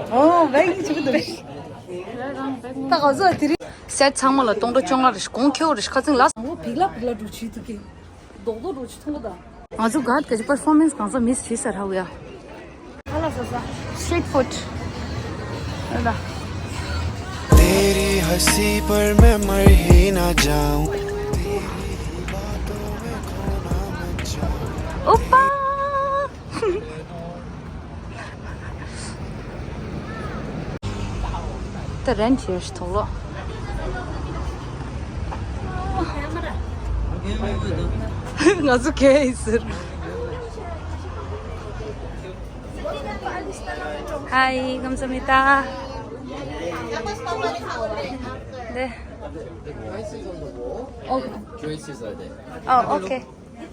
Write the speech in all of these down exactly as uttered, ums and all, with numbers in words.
ཨོ་བེག་ཅིག་འདུག་ད་ག་ཟོ་དེ་རིང་སེ་ཚང་མ་ལ་སྟོང་ཁྲི་བཅོ་ལྔ་རེ་ཞིག་གོང་ཁེ་བོ་རེ་ཞིག་ཁ་ཚིག་ལ། ཨོ་བིག་ལ་བིག་ལ་འགྲོ་ཆི་འདུག་གི། རྡོག་རྡོག་འགྲོ་ཆི་མཐོང་གི་ད། ང་ཚོ་ག་ག་ཅི་པར་ཕོར་མེན་སི་གང་ས་མིས་བྱེད་ས་ར་བ་ཡ། ཨ་ལ་ས་ས། སི་ཊི་རིཊ་ཕུཌ། ཨ་ལ། तेरी हंसी पर मैं मर ही ना जाऊं। ཨོ་པ། ད་རན་ཆེར་ཐོག་ལོ། ང་ཚོ་གས་ཡིན་ཟེར། Hi, kamsahamnida. 네. Oh, okay.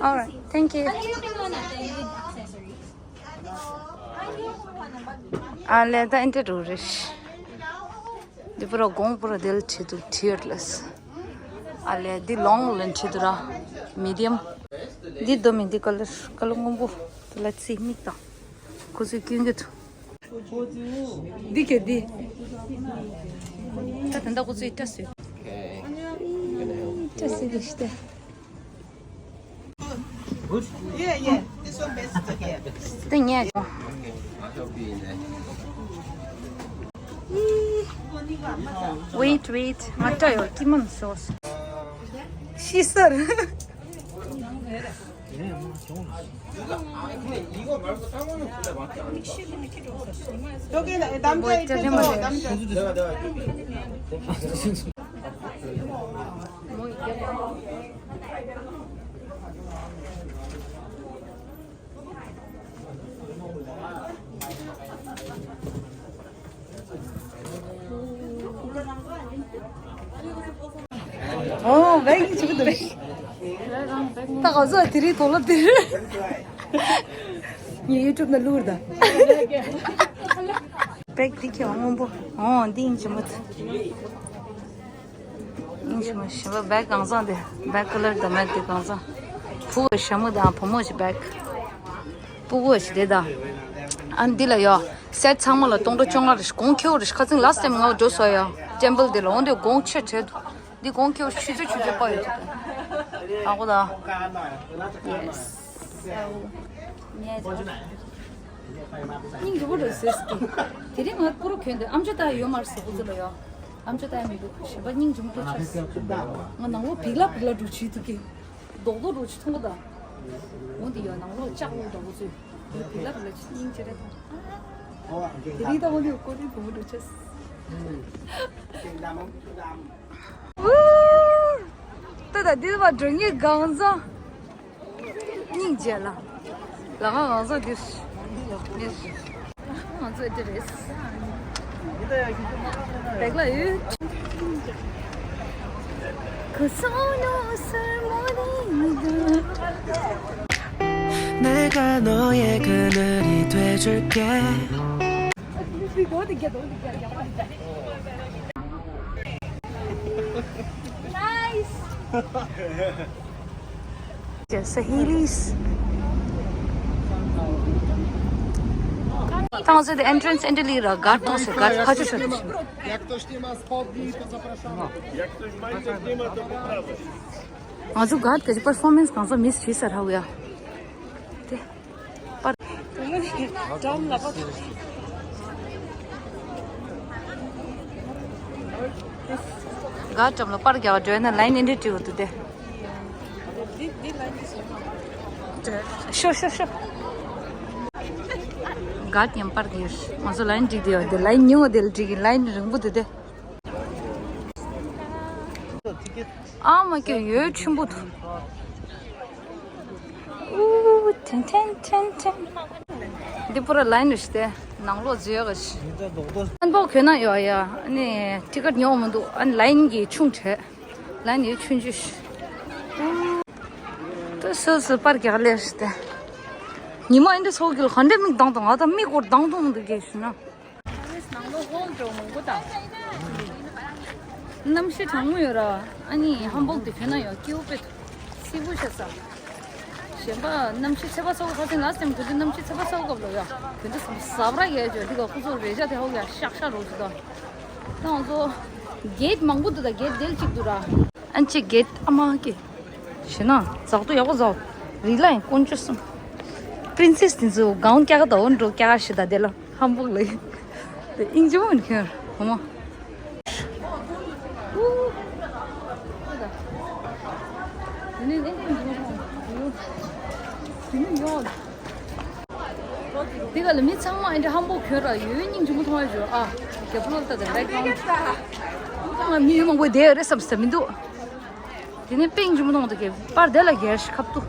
All right. Thank you. ཨ་ལེ་ད་ཨེན་ཏི་རུ་རེ་ཤི། འདི་པུ་ར་གོང་པུ་ར་དེལ་ཆེ་དུ་ཐིར་ལེས། ཨ་ལེ་འདི་ལོང་ལེན་ཆེ་དུ་ར་མི་ཌི་ཡམ། འདི་དོ་མི་འདི་ཀ་ལར་ཀ་ལར་སྔོན་པོ། དེ་ལ་ཚིག་མིག་དང་། ཁོ་ཚོའི་སྐྱོན་གྱི་དུ། འདི་ག་འདི། ད་ད་ད་ཁོ་ཚོའི་ཏྲ་སུ། ཏྲ་སུ་འདི་ཤི་ཏེ། Good? Yeah, yeah. This one best to have. དེ་ཉལ་ཡོང་། Wait, wait. ང་ལྟ་ཡོད། ཀི་མམ་སོ་སོ། ཤི་སར། ཨོ་བེག་ཅིག་འདུག་ད་ག་ཟོ་དེ་རིང་དོ་ལོ་དེ་རིང་ངས་ཡུ་ཊུབ་ནང་བླུགས་ད། བེག་འདི་ཁྱེད་སྔོན་པོ། ཨོ་འདི་ཡིན་གྱི་མོད། ཨིན་ཞུ་མ་ཞིམ་པ་བེག་གང་བཟང་དེ། བེག་ཀ་ལར་དང་མེད་དེ་གང་བཟང་། ཕུ་བོ་ཞྭ་མོ་དང་བུ་མོ་ཞིག་བེག་ཕུ་བོ་ཞིག་དེ་དང་། ཨ་འདི་ལ་ཡོ། སེ་ཚང་མ་ལ་སྟོང་ཕྲག་བཅོ་ལྔ་རེ་ཞིག་གོང་ཁེ་བོ་རེ་ཞིག་ཁ་ཚིག་ལ་སྟེམ་ང་འགྲོ་སོ་ཡོ། ཊེམ་པལ་དེ་ལ་འོང་དེ་གོང་ཆེ་ཆེ་འདུག་འདི་གོང་ཁེ་བོ་ཆུ་ཚོད་ཆུ་ཚོད་པ་ཡོད་ཚོད་དེ། ཨ་གོ་ད། ཡེ་སི། སྙིང་རྗེ་པོ་འགྲོ་ཟེར་སྐད། དེ་རིང་ང་ཀུ་རུ་གྱོན་དུས་ཨམ་ཅོག་ལྟ་ཡོད་མ་རེད་ཟེར་ཁོ་ཚོ་ལ་ཡོ། ཨམ་ཅོག་ལྟ་ཡ་མི་འདུག་གཞན་པ་སྙིང་རྗེ་མོ་འགྲོ་ཆགས་སོང་། ང་ནང་ལོགས་བིག་ལ་བིག་ལ་འགྲོ་བྱེད་འདུག་གི། རྡོག་རྡོག་འགྲོ་བྱེད་མཐོང་གི་ད། འོ་འདི་ཡོ་ནང་ལོགས་ལྕགས་ལོག་འདྲ་པོ་ཚོས། བིག་ལ་བིག་ལ་བྱེད་སྙིང་རྗེ་རེད་ད། དེ་རིང་ད་འོ་འདི་ཀོ་རི་བུ་མོ་འགྲོ་ཆགས། ད་ད་འདི་བ་འགྲོ་ངེས་གང་ཟ། སྙིང་རྗེ་ལ། ལ་ང་ང་ཚོ་འདིར། འདིར། ང་ཚོ་འདི་རེད། བེག་ལ་ཡོད། ཁོ་སོང་ནོ་སར་མོ་རི་མི་འདུག 내가 너의 그늘이 돼줄게. Nice. Yes, Sahelis. Tam the entrance and the lira, guard, don't say guard, how to show this? Jak ktoś nie ma spodni, to zapraszamy. Jak ktoś ma inne, nie ma, to po prawej. ང་ཚོ་ག་ག་ཅི་པར་ཕོར་མེན་སི་གང་ས་མིས་བྱེད་ས་ར་བ་ཡ། དེ། པར། ག་ཀྲམ་ལ་པར་རྒྱག་འགྲོ་ན་ལའིན་ཨིན་འདྲ་བྲིས་འདུག་སྟེ། ཤོ་ཤོ་ཤོ། ག་ཉམས་པར་གྱིས་ང་ཚོ་ལའིན་བྲིས་དེ་ཡོད་དེ། ལའིན་ཉུང་བ་དེ་ལ་བྲིས་ཀྱི་ལའིན་རིང་པོ་དེ་དེ། ཨ་མ་ཀྱི་ཡོད་ཆེན་པོ་འདུག་ཨུ་ཐེན་ཐེན་ཐེན་ཐེན། འདི་པུ་ར་ལའིན་རེད་ཤི་སྟེ། ནང་ལོགས་འཛུལ་ཡག་ཤི། ཧན་བོག་གྱོན་ན་ཡོད་ཡ། ཨ་ནི་ཊི་ཀེ་ཊི་ཉོ་མི་འདུག་ཨ་ནི་ལའིན་གྱི་ཆུང་དྲགས། ལའིན་ཡོད་ཆུང་ཆུང་ཤི། ཏུ་སོ་སོ་པར་རྒྱག་ལེ་ཤི་སྟེ། ཉི་མ་ཨིན་འདྲ་སོགས་ཀྱི་ལ་ག་འདྲ་མིག་གདངས་དང་། ང་དང་མིག་སྐོར་གདངས་གདངས་འདུག་གས་ཤི་ན། ནང་ལོགས་ཧོལ་འགྲོ་མང་པོ་དང་། གནམ་གཤིས་གྲང་མོ་ཡོད་ར། ཨ་ནི་ཧན་བོག་དེ་གྱོན་ན་ཡང་སྐྱིད་པོ་དཔེ་འདུག་སིལ་བུ་ཤ་ཚ། གཞན་པ་གནམ་གཤིས་ཚ་བ་ཚ་བོ་ཁ་སང་last time་གུ་དུས་གནམ་གཤིས་ཚ་བ་ཚ་བོ་སྐབས་ལ་ཡ་གུ་དུས་ཟབ་ར་ཡས་ཅོ་འདི་ག་ཁོ་ཚོ་རེ་ཅག་དེ་ཧོག་ཡ་ཤག་ཤག་རོ་ཅི་ད། ད་ང་ཚོ་གེ་ཊི་མང་པོ་འདུག་ད་གེ་ཊི་དེ་ལ་གཅིག་འདུག་ར། ཨན་ཅི་གེ་ཊི་ཨ་མ་ཀེ་ཤི་ན་ཛག་ཏུ་ཡག་པོ་ཛག་རི་ལ་ཡང་དཀོན་མཆོག་གསུམ། པི་རིན་སེ་སི་དེ་ཚོ་གའུན་ཀྱག་ད་འོ་འགྲོ་ཀྱག་ཤི་ད་དེ་ལ་ཧམ་པོག་ལ་ཡིན། དེ་ཨིན་ཇི་མོ་ཡིན་ཁྱོད་ཧོ་མ། དེ་ག་ལ་མི་ཚང་མ་ཨེ་འདྲ་ཧམ་པོ་གྱོན་ར་ཡོད་སྙིང་རྗེ་མོ་མཐོང་ཡ་བྱོས་ཨ། རྒྱབ་ལོག་ལྟ་དང་བེག་གི་རའུན་ཌི་ང་མི་ཡོད་མང་པོ་བསྡད་ཡོད་རེད་བསམ་ས་མི་འདུག་དེ་ནས་པིང་ཆུང་མ་མཐོང་དུ་གས་པར་དེ་ལ་རྒྱལ་ཞིག་ཁབ་ཏུ།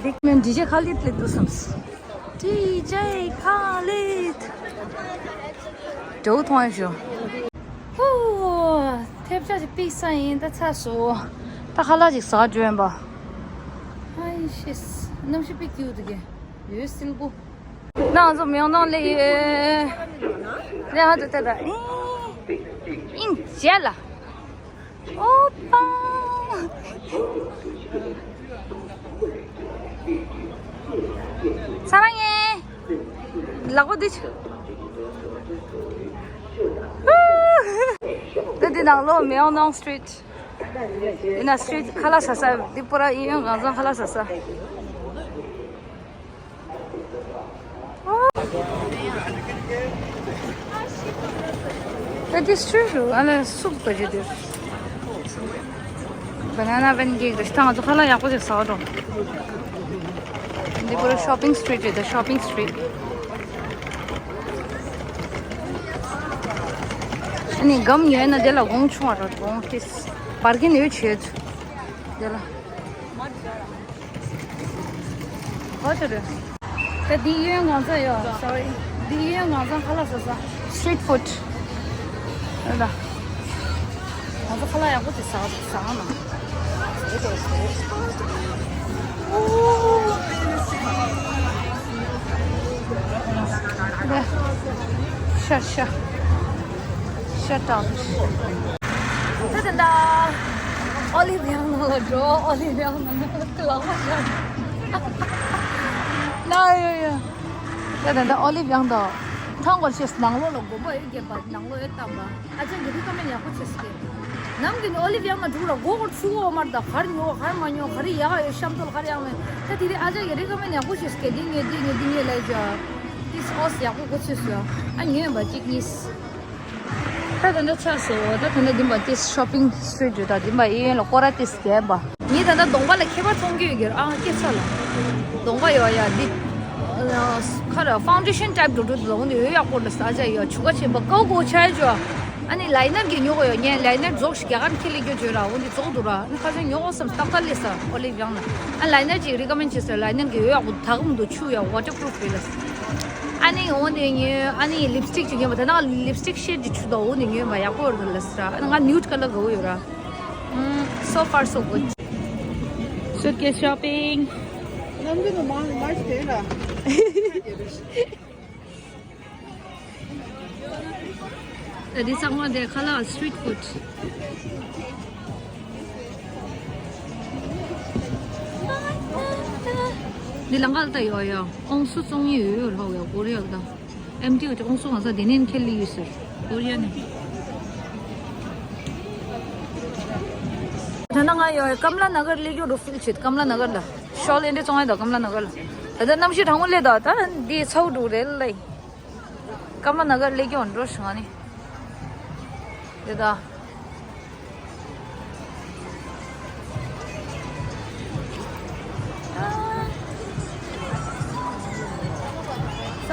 རིག་མེད་ཌི་ཇེ་ཁ་ལིད་ལེ་འདུག་བསམས། ཌི་ཇེ་ཁ་ལིད། འགྲོ་མཐོང་ཡ་ཞོ། ཧུ། ཐེབས་ཆག་ཅིག་པིག་ས་ཡིན་ད་ཚ་སོ། ད་ཁ་ལག་ཅིག་ཟ་འགྲོ་ཡིན་པ། ཨའི་ཤེས། གནམ་གཤིས་པིག་ཀྱི་འདུག་གས། ཡོད་སིལ་པོ། ན་ང་ཚོ་མེའོ་ནང་སླེབས་ཡོད། ལས་ཧ་ཏུ་ཏེ་ད་ཨིན། ཨིན་རྗེས་ལ། ཨོ་པ། ས་ར་ངེ། ལག་པ་འདི་ཆུ། ད་འདི་ནང་ལོ་མེའོ་ནང་སི་ཊི་རིཊ། འདི་ན་སི་ཊི་རིཊ་ཁ་ལག་ཟ་ས། འདི་པུ་ར་ཨི་ཡོན་གང་ཚང་ཁ་ལག་ཟ་ས། That is true. ཨ་ལེ་སུབ་ག་ཅི་དེར། Banana pancake རེད། ད་ང་ཚོ་ཁ་ལག་ཡག་པོ་ཞིག་ཟ་འགྲོ། འདི་པུ་ར་ཤོ་པིང་སི་ཊི་རིཊ་རེད། ད་ཤོ་པིང་སི་ཊི་རིཊ། ཨ་ནི་སྒམ་ཡོད་ན་དེ་ལ་གོང་ཆུང་བ་ར་གོང་ཏིས་བར་གིན་ཡོད་བྱེད་དེ་ལ། ཨོ་ཅོ་རེད། ད་འདི་གཡོན་ང་ཚོ་ཡོད། Sorry། འདི་གཡོན་ང་ཚོ་ཁ་ལག་ཟ་ས། Street food། རེད་ད། ང་ཚོ་ཁ་ལག་ཡག་པོ་ཅིག་ཟ་ཟ་ན། རེད། ཤ་ཤ། Shut up། ད་ད་ད། ཨོ་ལི་བྷི་ཡང་ནང་ལ་འགྲོ། ཨོ་ལི་བྷི་ཡང་ནང་ལ་ལག་པ་ཤ། ན་ཡོ་ཡོ། ད་ད་ད་ཨོ་ལི་བྷི་ཡང་ད། ཐང་གོ་ཤེས་ནང་ལོགས་ལ་དགོན་པ་ཡོད་རྒན་པ་ནང་ལོགས་ཡོད་དམ་པ། ཨ་ཅག་གི་རི་ཀ་མེན་ཡག་པོ་བྱེད་སྐད། ནམ་གི་ནི་ཨོ་ལི་བྷི་ཡང་ན་འབྲུག་ལ་སྒོ་སྒོར་ཚུགས་འོ་མར་ད་གར་ཉོ་གར་མ་ཉོ་གར་ཡག་ཡོད་ཤམ་ཏོལ་གར་ཡག་མེད། ད་དེ་རིང་ཨ་ཅག་གི་རི་ཀ་མེན་ཡག་པོ་བྱེད་སྐད། འདི་ངས་འདི་ངས་འདི་ངས་ལས་ཅག། ཏིས་ཨོ་སི་ཡག་པོ་གོ་ཆོད་སོ། ཨ་ཉོས་པ་གཅིག་གཉིས། ད་ད་ད་ཆགས་སོ། ད་ད་ད་འདི་མ་ཏིས་ཤོ་པིང་སི་ཊི་རིཊ་རེད། ད་འདི་མ་ཨི་ཡོན་ལ་སྐོར་ར་ཏིས་རྒྱལ་པ། ངས་ད་ལྟ་གདོང་པ་ལ་ཁྱད་པར་མཐོང་གི་ཡོད་ཀྱི་རེད། ཨ་སྐྱེ་ཚ་ལ། གདོང་པ་ཡོད་ཡ་འདི། ཁ་ར་ཕའུན་ཌེ་ཤན་ཊའིབ་འགྲོ་འགྲོ་འདུག་འོ་འདི་ཡོད་ཡག་པོ་རེད། ས་ཆ་ཡོད་ཆུ་ཁ་ཆེན་པོ་ཀའོ་ཀའོ་ཆ་ཡ་ཅོ། ཨ་ནི་ལའི་ནར་གྱི་ཉོ་གོ་ཡོད། ངས་ལའི་ནར་རྫོགས་ཤིག་རྒྱ་གར་ཁྱེད་ལས་རྒྱུ་བརྗོད་ར་འོ་འདི་རྫོགས་འདུག་ར། ཨ་ནི་ཁ་ཆེན་ཉོ་གོ་བསམ་སྟབས་ད་ལས་ས་ཨོ་ལི་བྷི་ཡང་ན། ཨ་ལའི་ནར་ཅིག་རི་ཀ་མེན་ཌི་བྱེད་ས། ལའི་ནར་གྱི་ཡོད་ཡག་པོ་ད་གམ་འདུག་ཆུ་ཡ་ཝ་ཊར་པུ་རུཕ་རེད་ལ། ཨ་ནི་འོ་འདི་ཉོས། ཨ་ནི་ལིབ་སི་ཊིག་ཅིག་ཉོས་པ། ད་ནང་ལིབ་སི་ཊིག་ཤེཌ་ཅིག་ཆུ་ད་འོ་འདི་ཉོས་པ་ཡག་པོ་རེད་ལ་ས་ར། ཨ་ནི་ང་ནིའུཌ་ཀ་ལར་དགའ་བོ་ཡོད་ར། ཨུམ། So far so good. Suitcase shopping. ད་འདི་ཚང་མ་དེ་ཁ་ལག་སི་ཊི་རིཊ་ཕུཌ། འདི་ལང་ཀ་ལ་ད་ཡོད་ཡ། ཨོང་སུ་བཙོང་ཡི་ཡོད་ཡོད་ལྷག་ཡ་ཀོ་རི་ཡ་ལ་ད། ཨེམ་ཊི་ཡོད་ཀྱི་ཨོང་སུ་ང་ས་དེ་ནས་ཁྱེར་ལི་ཡོད་ཟེར་ཀོ་རི་ཡ་ནས། ད་ན་ང་ཡོད་ཀམ་ལ་ན་གར་སླེབས་ཡོད་འགྲོ་ཕིལ་བྱེད། ཀམ་ལ་ན་གར་ལ་ཤོལ་ཨེ་འདྲ་བཙོང་ཡ་ད་ཀམ་ལ་ན་གར་ལ། ད་ལྟ་གནམ་གཤིས་གྲང་མོ་སླེབས་ད། ད་འདི་ཚ་བོ་འགྲོ་རེད་ལ། ཀམ་ལ་ན་གར་སླེབས་ཀྱི་འགྲོ་ཞིག་ང་ནི། དེ་ད།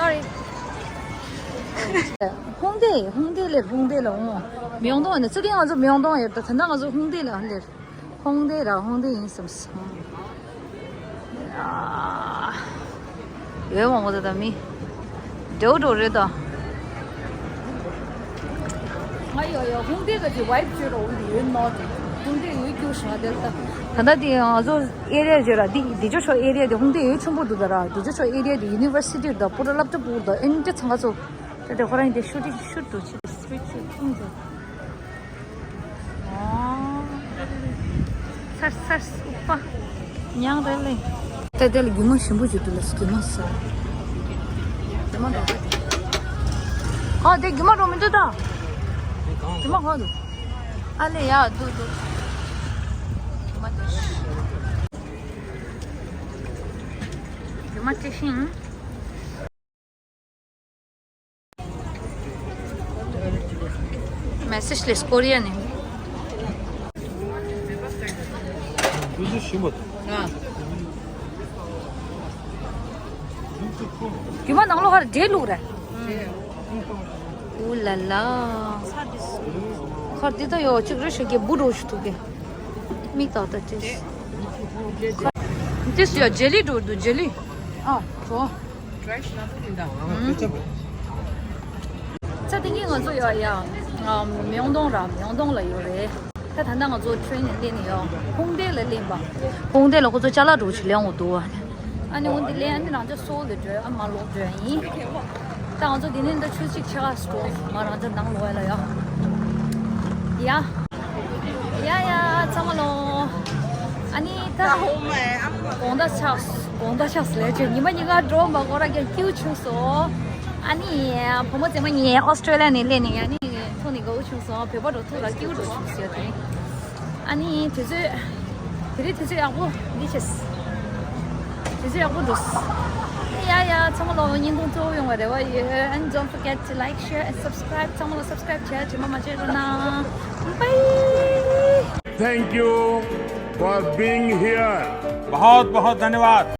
Sorry. ཧོང་ཏེ། ཧོང་ཏེ་ལེ། ཧོང་ཏེ་ལ་འོང་། མིའོ་ཏོང་ནི་ཙི་གེ་ང་ཚོ་མིའོ་ཏོང་ཡོད་ད། ད་ལྟ་ང་ཚོ་ཧོང་ཏེ་ལ་ཧོང་ཏེ། ཧོང་ཏེ་ར་ཧོང་ཏེ་ཡིན་བསམ་སོང་། ཡོད་མང་པོ་ད་ད་མི། འགྲོ་འགྲོ་རེད་ད། ང་ཡོད་ཡོད་ཧོང་ཏེ་ག་ཅི་ཝའིབ་བྱོས་རོགས་འདི་ཡོད་ནོ་དེ། ཧོང་ཏེ་ཡོད་རྒྱུ་ཞིག་ང་དེར་ད། ད་ལྟ་དེ་ང་ཚོ་ཨེ་རི་ཡ་བརྗོད་ར་འདི་འདི་ཅོ་ཆོ་ཨེ་རི་ཡ་དེ་ཧོང་ཏེ་ཡོད་ཆེན་པོ་འདུག་ད་ར། འདི་ཅོ་ཆོ་ཨེ་རི་ཡ་དེ་ཡུ་ནི་ཝར་སི་ཊི་ད་པུ་ར་སློབ་གྲྭ་པུ་ར་ད་ཨེན་ཏི་ཚང་ཁ་ཚོ། ད་དེ་ཁོ་རང་དེ་ཤུ་ཊིང་ཤུ་ཊི་འགྲོ་ཆེ་སི་ཊི་རིཊ་ཤུ་ཊིང་འགྲོ། ཨོ། སར་སར་ཨུ་པ། ཉང་རེད་ལེ། ད་དེ་ལ་རྒྱུ་མ་ཞིམ་པོ་ཞིག་འདུག་ལ། རྒྱུ་མ་ཟ། རྒྱུ་མ་འགྲོ་གི་འདུག་ཨ་དེ་རྒྱུ་མ་འགྲོ་མི་འདུག་ད། རྒྱུ་མ་གང་འདུག་ཨ་ལེ་ཡ་འདུག་འདུག་རྒྱུ་མ་དེ། རྒྱུ་མ་དེ་ཤིང་། མེ་སེ་ཇི་ལས་ཀོ་རི་ཡ་ནས། རྒྱུ་མ་ནང་ལོགས་ཧར་འདྲེ་བླུགས་རེད། ཨུ་ལ་ལ། ཁར་འདི་ད་ཡོ་གཅིག་རེ་ཞིག་གི་བུ་འགྲོ་ཞུ་ཐུག་གི་མིག་ཏག་ཏག་ཅེས། འདི་སུ་ཡ་ཇེ་ལི་འགྲོ་འདུག་ཇེ་ལི། ཨ་བྲོ། ཚ་དེང་གི་ང་ཚོ་ཡོད་ཡ། མིང་སྡོང་ར་མིང་སྡོང་ལ་ཡོད་རེད། ད་ད་ལྟ་ང་ཚོ་ཊེན་ནས་སླེབས་ནས་ཡོད། ཧུང་ཏེ་ལ་སླེབས་པ། ཧུང་ཏེ་ལ་ཁོ་ཚོ་ཅ་ལག་འགྲོ་ཆུ་ལེན་འོ་འདུག་ཨ་ནི་འོ་འདི་ལེན་ཨ་ནི་རང་ཅག་སོ་ལ་འགྲོ་ཨ་མ་ལོག་འགྲོ་ཡིན། ད་ང་ཚོ་འདི་ནས་འདི་ཆུ་གཅིག་ཆ་ག་སྤྲོ་ང་རང་ཅག་ནང་ལོག་ཡ་ལ་ཡ། ཡ། ཡ་ཡ་ཚང་མ་ལོ། ཨ་ནི་ད་དགོང་དག་ཆགས་དགོང་དག་ཆགས་ལས་བྱོས་ཉི་མ་གཉིས་ཀ་འགྲོ་མ་གོ་ར་རྒྱ་སྐྱིད་བྱུང་སོ། ཨ་ནི་བུ་མོ་མཛེས་མ་གཉིས་ཨོ་སི་ཀྲེ་ལི་ཡ་ནས་སླེབས་ནས་ཡ་ནི་ཐུག་ནས་དགའ་བོ་བྱུང་སོང་བོད་པ་འགྲོ་ཐུག་ལ་སྐྱིད་པོ་འགྲོ་བྱུང་ཟེར་དེ། ཨ་ནི་དུས་ཚོད་དེ་རིང་དུས་ཚོད་ཡག་པོ་འདི་བྱས། དུས་ཚོད་ཡག་པོ་འགྲོ། ཡ་ཡ་ཚང་མ་ལོ་བརྙན་ཐུང་གཙོ་བོ་ཡོང་བ་རེ་བ་ཡོད། And don't forget to like, share and subscribe. ཚང་མ་ལོ་subscribe བྱས་རྗེས་མ་མ་བརྗེད་རོགས་གནང་། Bye. Thank you for being here. बहुत बहुत धन्यवाद।